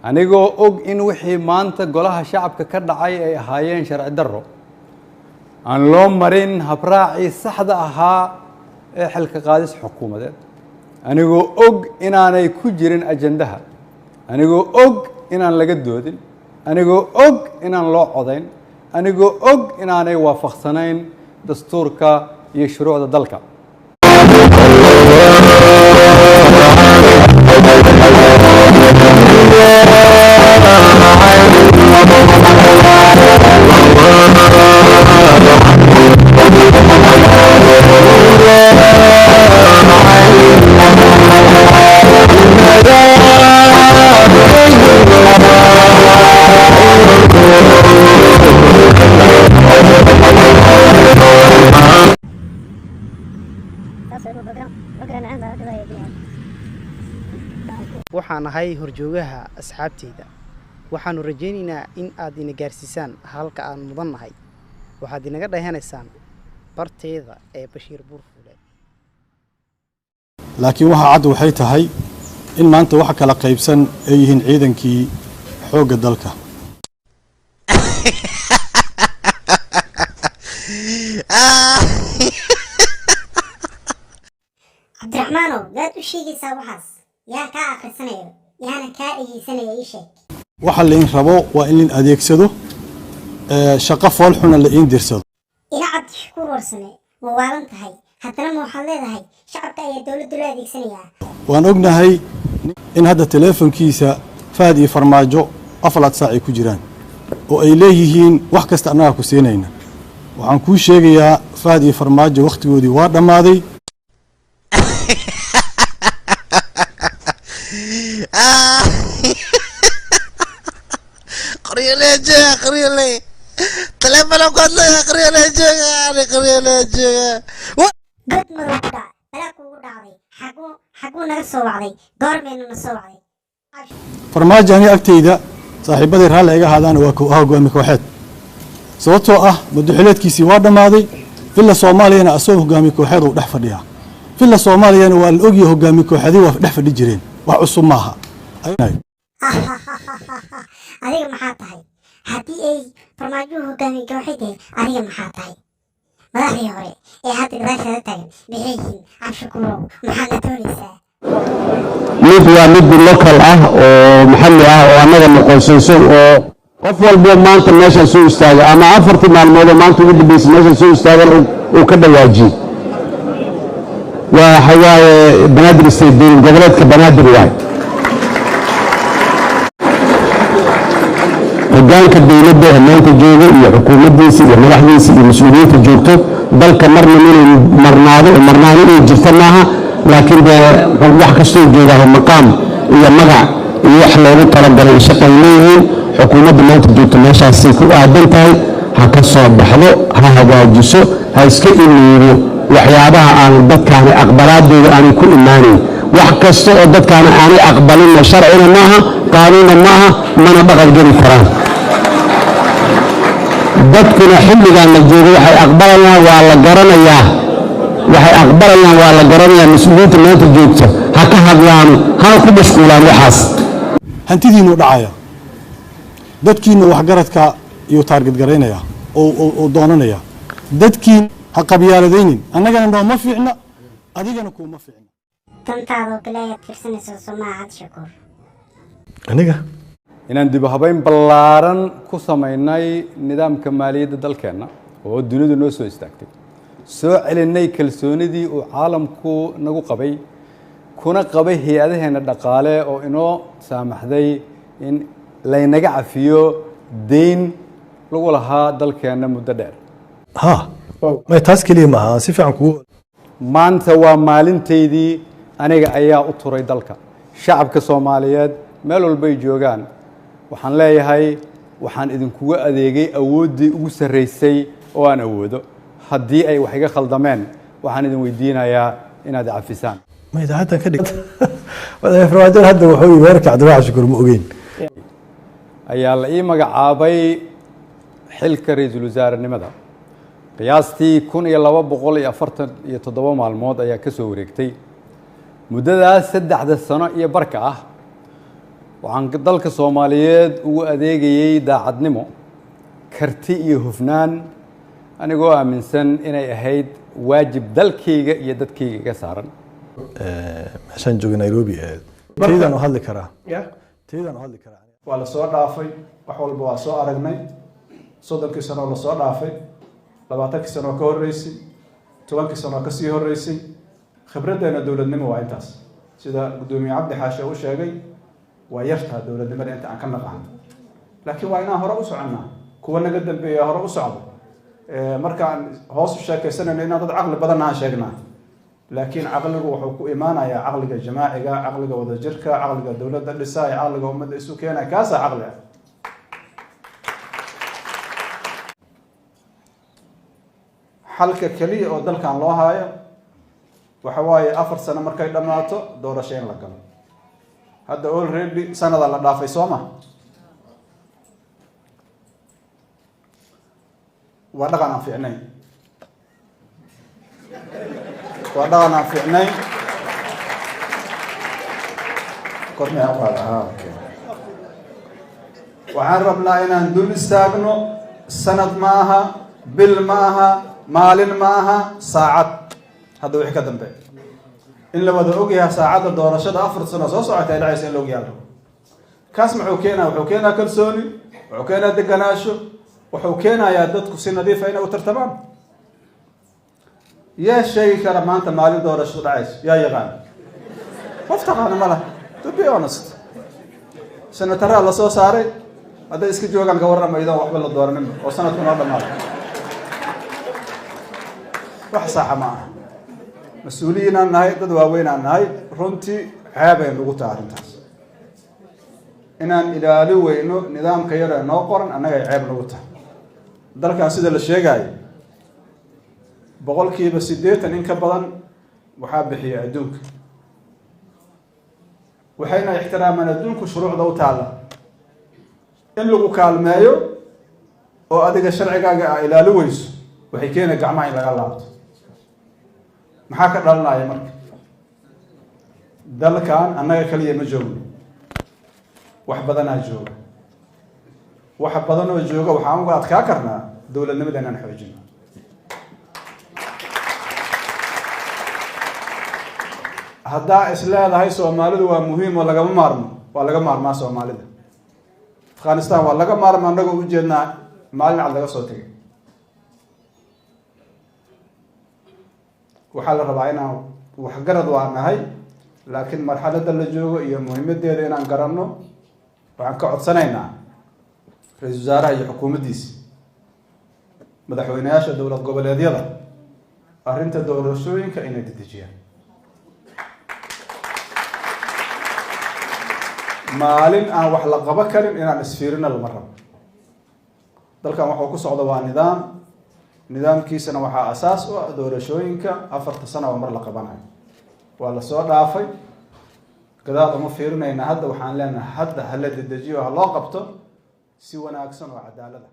Anigoo og in wixii maanta Golaha Shacabka ka dhacay ay ahaayeen sharci darro aan loo marin habraacii saxda ahaa ee xilka qaadis xukuumadeed, anigoo og inaanay ku jirin ajandaha, anigoo og inaan laga doodin, anigoo og inaan loo codayn, anigoo og inaanay waafaqsanayn dastuurka iyo shuruucda dalka. Waxaan ahay horjoogaha asxaabteyda. Waxaannu rajaynaynaa in aad ina gaarsiisaan halka aan mudan nahay. Waxaad inaga dhahanaysaan barteeda ee Bashiir Buurfuule. Laakiin waxa cad waxay tahay in maanta waxa kala qaybsan ay yihiin ciidankii xoogga dalka. Cabdiraxmaanow, yaad u sheegaysaa waxaas? Yaa kaa akhrisanayo, yaana kaa dhegaysanaya? Ii sheeg. Waxa lain rabo waa in lain adeegsado, shaqo foolxuna la iin dirsado. Ina Cabdishakuur Warsame, ma waalan tahay? Haddana ma waxaad leedahay shacabka ayaa dowladda loo adeegsanayaa? Waan ognahay in hadda teleefonkiisa Fahad iyo Farmaajo 4 saac ay ku jiraan oo ay leeyihiin wax kasta annagaa ku siinayna. Waxaan kuu sheegayaa, Fahad iyo Farmaajo wakhtigoodii waa dhammaaday. Qaryole jooga, qaryole taleefona ku hadlaya, qaryole jooga ani, qaryole jooga. God madow ku dhac, balaa kuugu dhacday. Xaguu naga soo wacday? Goormaynu na soo wacday? Farmaajo aniga agtayda, saaxiibaday raalli iga ahaadaana, waa hogaami kooxeed, sababtoo ah muddoxileedkiisii waa dhammaaday. Villa Soomaaliyana asagoo hogaami kooxeed uu dhex fadhiyaa. Villa Soomaaliyana waa la ogyahay, hogaami kooxeedii waa dhex fadhi jireen, wax cusub maaha. Adiga maxaa tahay? Haddii ay Farmaajuhu hogaamiye kooxeed yahay, adiga maxaa tahay? Madaxdii hore ee hadda gadaashaada taagan maxay yihiin? Cabshakuurow, maxaad na doonaysaa? Mid waa mid local ah oo maxalli ah oo annaga noqonsayso, oo qof walbo maanta meeshaan soo istaaga ama 4tii maalmoodoo maanta ugu dambaysay meeshaan soo istaagan uu ka dhawaajiyey, waxa waaye Banaadir State, dowlad goboleedka Banaadir waay. Hoggaanka dowladda ee maanta jooga iyo xukuumaddiisa iyo madaxdiisa iyo mas-uuliyiinta joogto dalka marna inay marnaado oo marnaano inay jirto maaha, laakiin dee wax kastoo joogaah maqaam iyo magac iyo wax loogu talagalay shaqay leeyihiin. Xukuumadda maanta joogto meeshaasay ku aadan tahay, ha ka soo baxdo, ha hagaajiso, ha iska iloobo waxyaabaha aan dadkaani aqbalaadooda aanay ku imaanayn. Wax kasta oo dadkaani aanay aqbalinna sharcina maaha, qaanuunna maaha, mana dhaqan geli karaan. Dadkuna xilligan la joogo waxay aqbalayaan waa la garanayaa, waxay aqbalayaan waa la garanayaa. Mas-uuliyiinta maanta joogta ha ka hadlaano, hana ku mashquulaan waxaas. Hantidiinuu dhacaya, dadkiinu waxgaradka iyuu taarget garaynaya oo doonanaya. Dadkiin ha qabyaaladaynin, annagana nooma fiicna, adigana kuuma fiicna. Dantaadoo kale ayaad fiirsanaysaa, soo maaha, Cabdishakuur? Aniga Inaan dib u habeyn ballaaran ku samaynay nidaamka maaliyadda dalkeenna oo dunidu noo soo istaagtay, soo celinay kalsoonidii uu caalamku nagu qabay kuna qabay hay-adaheenna dhaqaale, oo inoo saamaxday in laynaga cafiyo deyn lagu lahaa dalkeenna muddo dheer. Ha, may taas keliya maaha, si fiican kugu. Maanta waa maalintaydii. Aniga ayaa u turay dalka. Shacabka Soomaaliyeed meel walbay joogaan waxaan leeyahay, waxaan idinkuga adeegay awooddii ugu sarraysay oo aan awoodo. Haddii ay wax iga khaldameen, waxaan idin weydiinayaa inaad cafisaan. Ma idaacaddan ka dhig madaxweyne Farmaajo hadda wuxuu yidhi weerarka Cabdiraxmaan Shukuur ma ogeyn. Ayaa la ii magacaabay xilka ra-iisul wasaarenimada. Qiyaastii 1247 maalmood ayaa ka soo wareegtay muddadaas 3da sano iyo barka ah. Waxaan dalka Soomaaliyeed ugu adeegayey daacadnimo, karti iyo hufnaan, anigoo aaminsan inay ahayd waajib dalkayga iyo dadkayga iga saaran. Meeshaan joogay Nairobi taydaan u hadli karaa. Ya. Taydaan u hadli karaa. Waa la soo dhaafay, wax walba waa soo aragnay. 30kii sano oo lasoo dhaafay, 20kii sano oo ka horreysay, 10kii sano oo kasii horreysay, khibraddeena dowladnimo waa intaas. Sida guddoomiye Cabdi Xaashe u sheegay, waa yartaa dowladnimada inta aan ka naqaano, laakiin waa inaan hore u soconnaa. Kuwa naga dambeeya hore u socdo. Markaan hoos u sheekaysanayno inaan dad caqli badanna aan sheegnaa, laakiin caqligu wuxuu ku imaanayaa caqliga jamaaciga, caqliga wadajirka, caqliga dowladda dhisaya, caqliga ummadda isu keenaya, kaasaa caqli ah. Xalka keliya oo dalkan loo haayo waxa waaye 4 sano markay dhammaato doorasho in la galo. Hadda already sanada la dhaafay, soo ma? Waa dhaqan aan fiicnayn, waa dhaqan aan fiicnayn. Kormea qaada? Ha, okay. Waxaan rabnaa inaan dul istaagno. Sanad ma aha, bil ma aha, maalin ma aha, saacad. Hadda wixii ka dambeeya in la wada ogyahay saacadda doorashada 4 sano soo socota ay dhacaysa, in la ogyahay rabo. Kaas muxuu keenaa? Wuxuu keenaa kalsooni, wuxuu keenaa deganaasho, wuxuu keenayaa dadku si nadiifa inay u tartamaan. Yaa sheegi kara maanta maalin doorashadu dhacayso? Yaa yaqaan? Qof taqaana ma laha, to be honest. Senataraa la soo saaray, hadday iska joogaan ka warrama idoon waxba la dooraninba oo sanadku noo dhamaaday? Wax saxa ma aha. Mas-uuliyiin aan nahay, dad waaweyn aan nahay, runtii ceebay nagu tahay arrintaas inaan ilaali weyno nidaamka yar ee noo qoran. Annagay ceeb nagu tahay. Dalkan sida la sheegaayo 80% in ka badan waxaa bixiya adduunka, waxayna ixtiraamaan adduunku shuruucda u taalla. In lagu kaalmeeyo oo adiga sharcigaaga aa ilaali weyso waxay keena gacmaha in laga laabto. Maxaa ka dhalanaya marka? Dalkan annaga kaliya ma joogno, wax badanaa jooga. Wax badan oo jooga waxaan uga adkaa karnaa dowladnimada inaan xoojino. Haddaa is leedahay Soomaalidu waa muhiim oo lagama maarmo, waa laga maarmaa. Soomaalida Afghanistan waa laga maarma, annagoo ujeednaa maalin cad laga soo tegay. Waxaa la rabaa inaan waxgarad waa nahay, laakiin marxaladda la joogo iyo muhiimadeeda inaan garanno. Waxaan ka codsanaynaa ra-iisul wasaaraha iyo xukuumaddiisa, madaxweyneyaasha dowlad goboleedyada, arrinta doorashooyinka inay dedejiyaan. Maalin aan wax la qabo karin inaan isfiirino lama rabo. Dalkan waxuu ku socda waa nidaam, nidaamkiisana waxaa asaas u ah doorashooyinka 4ta sana oo mar la qabanayo. Waa lasoo dhaafay, gadaal uma fiirinayna. Hadda waxaan leenahay hadda hala dedejiyo, ha loo qabto si wanaagsan oo cadaalad ah.